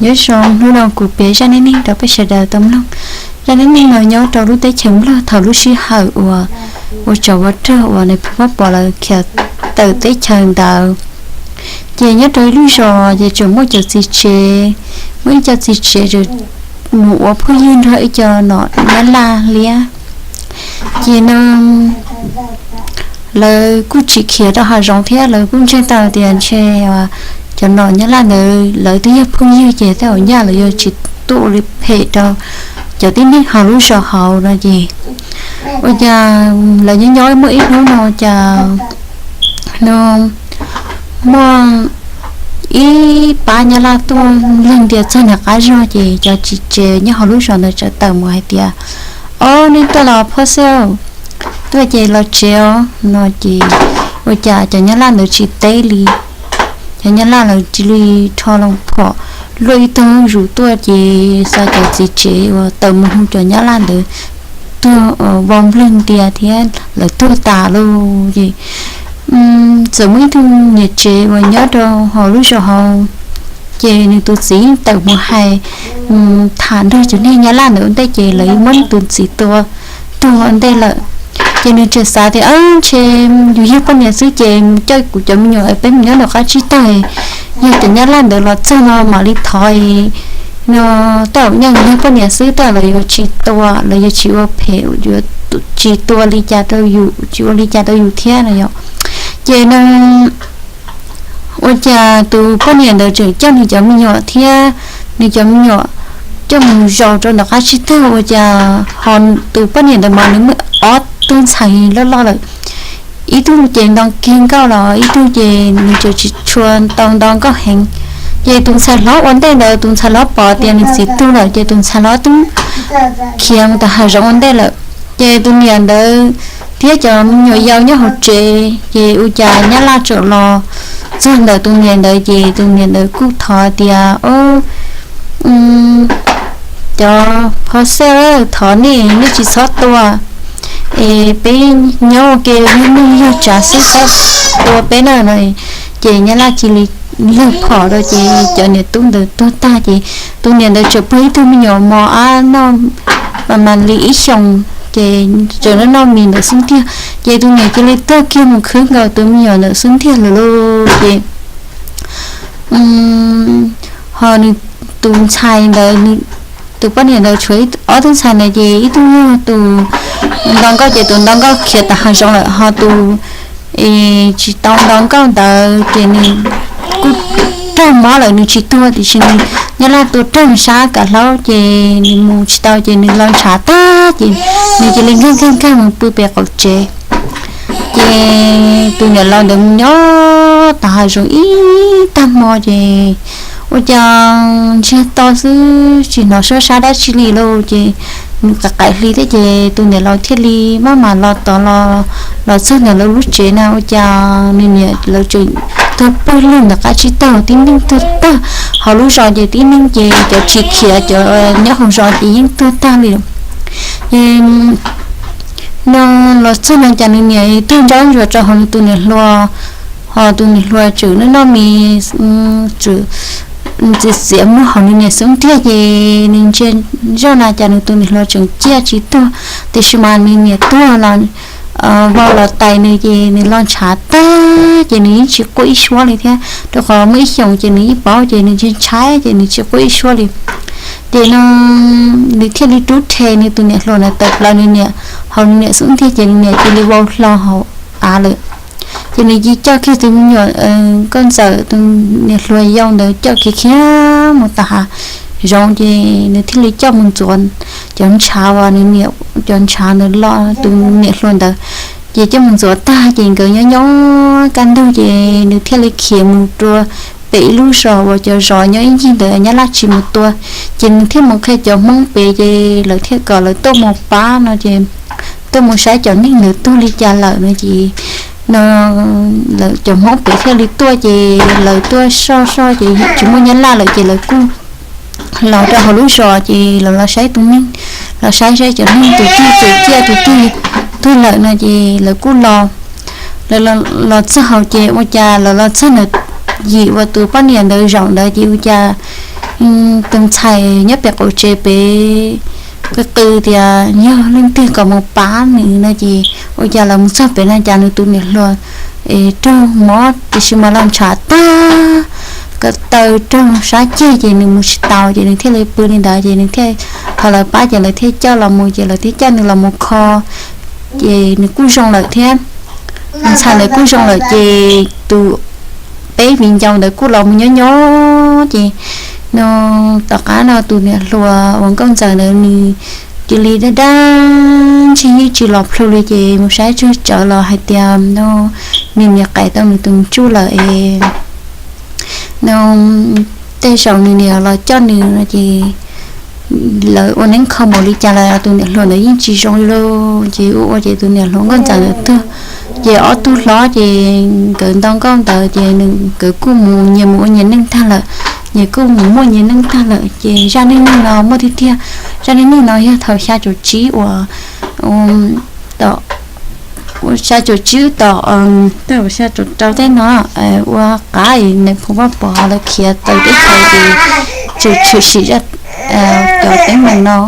Nyob zoo, hnub no kuv piav zaj neej neeg rau peb sawv daws tau mloog. Zaj neej neeg no nyob rau lub teb chaws Nplog thaum lub sij hawm uas ua tsov ua rog uas nais phoo Paj Pov lawv khiav tawm teb chaws ntawd. Ces nyob rau ib lub zos ces tseem muaj cov txiv tsev, muaj ib co txiv tsev tseem mus ua phooj ywg nrog ib co nom Nyab Laj liab. Ces no lawv kuj tsis khiav rau hav zoov thiab, lawv kuj ntseeg tau tias ntshe cov nom Nyab Laj ntawd lawv twb yog phooj ywg ces tej zaum nyaj lawv yuav tsis tuaj ua li phem rau cov tib neeg hauv lub zos hauv no ces ua cas lawv nyob nyob muaj ib hnub no cas no muaj ib pab Nyab Laj tuaj leeg ntias txog nram qab zos ces cov txiv tsev nyob hauv lub zos ntawd txawm tawm mus hais tias, Ob, nej tuaj los phoj xwb, tuaj ces los tsev os no ces ua cas cov Nyab Laj ntawd tsis teb li. Cov Nyab Laj lawv cia li rho loo phom luaj ib tug zuj zus tuaj ces xa cov txiv tsev uas tawm mus hu cov Nyab Laj ntawd tuag vau nplwg ntias thiab lawv tuag tas lawm ces txawm muaj ib tug niam tsev uas nyob rau hauv lub zos hauv ces nws tus txiv yeej tawm mus hais mus tham nrog cov neeg Nyab Laj ntawd ua ntej ces lawv muab nws tus txiv tua tuag ua ntej lawm. Ces nws tseem xav tias, Ntshe yus yog poj niam xwb ces mus coj kuv cov me nyuam peb mus nyob nram qab tsib taug, yog cov Nyab Laj ntawd los txog no mam li thov no, tej zaum nyaj yog poj niam xwb tej zaum lawv yuav tsis tua, lawv yuav tsis ua phem, yuav tsis tua li cas rau yus, tsis ua li cas rau yus thiab no yom. Ces no ua cas tus poj niam ntawd tseem coj nws cov me nyuam thiab nws cov me nyuam coj mus zaum rau nram qab tsib taug ua cas ho tus poj niam ntawd mas nws muaj ob tug ntxhais loj loj lawm. Ib tug ces nto kiag nkauj los ib tug ces nws tseem tsis tshua tau nto nkauj heev. Ces tus ntxhais hlob ua ntej ntawd tus ntxhais hlob pom tias nws txiv tuag lawm ces tus ntxhais hlob twb khiav mus tom hav zoov ua ntej lawm. Ces tus niam ntawd thiab cov me nyuam yaus nyob hauv tsev ces ua cas Nyab Laj tseem los txog ntawm tus niam ntawd ces tus niam ntawd kuj thov tias, Cov phov xej, thov nej, nej tsis txhob tua es peb nyob ua ke yog neej yog tsav xwb, txhob tua peb na no. Ces Nyab Laj cia li lawg phom rau ces cov niam tub ntawd tuag tag ces tus niam ntawd tseem pog ib tug me nyuam mos ab noj mas li ib xyoos ces tseem noj noj mis ntawm xub ntiag ces tus niam cia li tuag kiag mus khwb nkaus tus me nyuam ntawm xub ntiag lawm lauj. Ces ho nws tus ntxhais ntawd, tus poj niam ntawd tshuav ob tug ntxhais ntawd ces ib tug yog tus nto nkauj ces tus nto nkauj khiav tom hav zoov lawm, ho tus tsis tau nto nkauj ntawd ces nws kuj raug mob lawm nws tsis tuag tiam sis nws Nyab Laj tua raug sab kav hlaub ces nws mus tsis tau ces nws los ntshav tag ces nws cia li nkag nkag nkag mus pw pem qaum tsev. Ces tus niam laus ntawd mus nyob tom hav zoov ib tag hmo ces ua cas ntsiag to xwb tsis hnov suab sab dab tsi li lauj. Ces nws qaim qaim hli thiab ces tus niam laus thiaj li maj mam los tod los txog ntawm lawv lub tsev na ua cas nws niam lawv tseem tuag pawg lug ntawm qab tsib taug, tib neeg tuag tag. Hauv lub zos ces tib neeg ces cov tsis khiav cov nyob hauv zos ces yeej tuag tag li. Ces no los txog no cas nws niam tuag ntsab ntsuav rau hauv nws tus niam hluas, ho tus niam hluas tseem noj noj mis, tseem txiav txiav muag hauv nws niam xub ntiag ces nws ntsia zoj na cas nws tus niam hluas tseem ciaj tsis tuag, tiam sis mas nws niam tuag los vau los tais nws ces nws los ntshav tag ces nws yeej tsis quaj ib suab li thiab, rau qhov muaj ib xyoos ces nws yeej paub ces nws ntshai ntshai ces nws tsis quaj ib suab li. Ces no nws thiaj li rub rhe nws tus niam hluas ntawd tawm plaws nws niam hauv nws niam xub ntiag ces nws niam cia li vau hlo hauv av lawm. Ces nws cia li coj kiag tus me nyuam nkauj ntxawm, tus niam hluas yau ntawd coj kiag khiav mus tom hav zoov ces nws thiaj li coj mus ntxuav cov ntshav uas nws niam, cov ntshav ntawd los tus niam hluas ntawd. Ces coj mus ntxuav tag ces nkawd nyob nyob kaj ntug ces nws thiaj li khiav mus rau pem ib lub zos uas cov zos nyob ib ncig ntawd Nyab Laj tsis mus tua. Ces nws thiaj mus qhia cov Hmoob pem ces lawv thiaj kom lawv tuaj mus pab no ces tuaj mus saib cov neeg ntawd tuag li cas lawm no ces no cov Hmoob pem thiaj li tuaj ces lawv tuaj soj soj ces tsis muaj Nyab Laj lawm ces lawv kuj los rau hauv lub zos ces lawv los saib tus neeg, los saib saib cov neeg tus twg tseem ciaj tus twg tuag lawm no ces lawv kuj los. Lawv los txog hauv ces ua cas lawv los txog ntawm yim uas tus poj niam ntawd zaum ntawd ces ua cas Tus ntxhais nyob pem qaum tsev pem qw qw tias yog leej twg kom mus pab nws no ces ua cas los mus txog pem no cas nws tus niam hluas es raug mob tiam sis mas los ntshav tag, ko taw raug sab ceg ces nws mus tsis tau ces nws thiaj li pw li ntawd ces nws thiaj, thaum lawv pab ces lawv thiaj coj los mus ces lawv thiaj coj nws los mus kho ces nws kuj zoo lawm thiab. Tus ntxhais ntawd kuj zoo lawm ces tus peb viv ncaus ntawd kuj los mus nyob nyob ces no tom qab no tus niam hluas uas nkauj ntxawm ntawd nws cia li daj daj ntseg yeej tsis los plhu li ces mus saib tsawg tsawv los hais tias no nws niam qais tau nws tus ntsuj lawm es no tej zaum nws niam los coj nws no ces lawv ua neeb kho mus li cas los tus niam hluas ntawd yeej tsis zoo li lauj. Ces ua ua ces tus niam hluas nkauj ntxawm ntawd tuag ces ob tug hlob ces nkawd nto nkauj ntawd ces nkawd kuj mus nyias mus ua nyias neej tag lawm, nyias kuj mus muaj nyias neej tag lawm ces zaj neej neeg no muaj tiag tiag. Zaj neej neeg no yog thaum xya caum tsib uas xya caum tsib tom xya caum rau tej no ua qab Nais Phoo Vaj Pov lawv khiav tawm teb chaws ces tshwm sim cov teeb meem no.